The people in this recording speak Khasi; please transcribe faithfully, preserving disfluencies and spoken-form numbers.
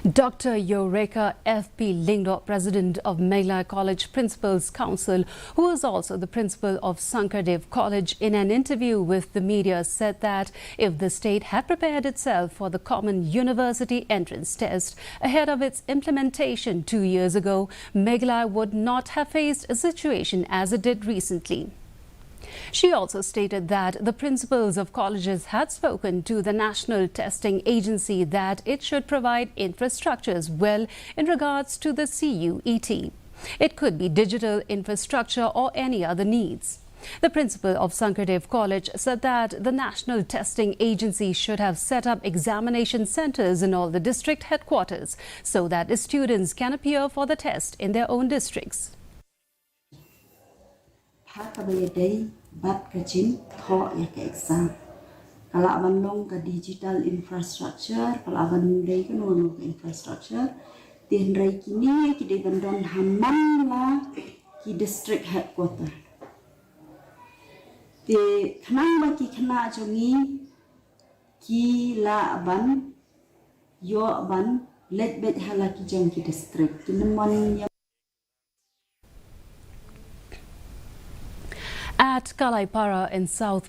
Doctor Yoreka F P Lyngdoh, president of Meghalaya College Principals Council, who is also the principal of Sankardev College, in an interview with the media, said that if the state had prepared itself for the common university entrance test ahead of its implementation two years ago, Meghalaya would not have faced a situation as it did recently. She also stated that the principals of colleges had spoken to the National Testing Agency that it should provide infrastructures well in regards to the C U E T. It could be digital infrastructure or any other needs. The principal of Sankardev College said that the National Testing Agency should have set up examination centers in all the district headquarters so that the students can appear for the test in their own districts. Ha kaba ïadei bad ka jingthoh ïa ka exam, ka lah ban long ka digital infrastructure, ka lah ban dei kano kano ka infrastructure. Te hynrei kine ki dei ban don ha man la ki district headquarter. Te khnang ba ki khynnah jong ngi ki lah ban ïoh ban leit beit ha la ki jong ki district. Ki nang mon ïa At Kalaipara in South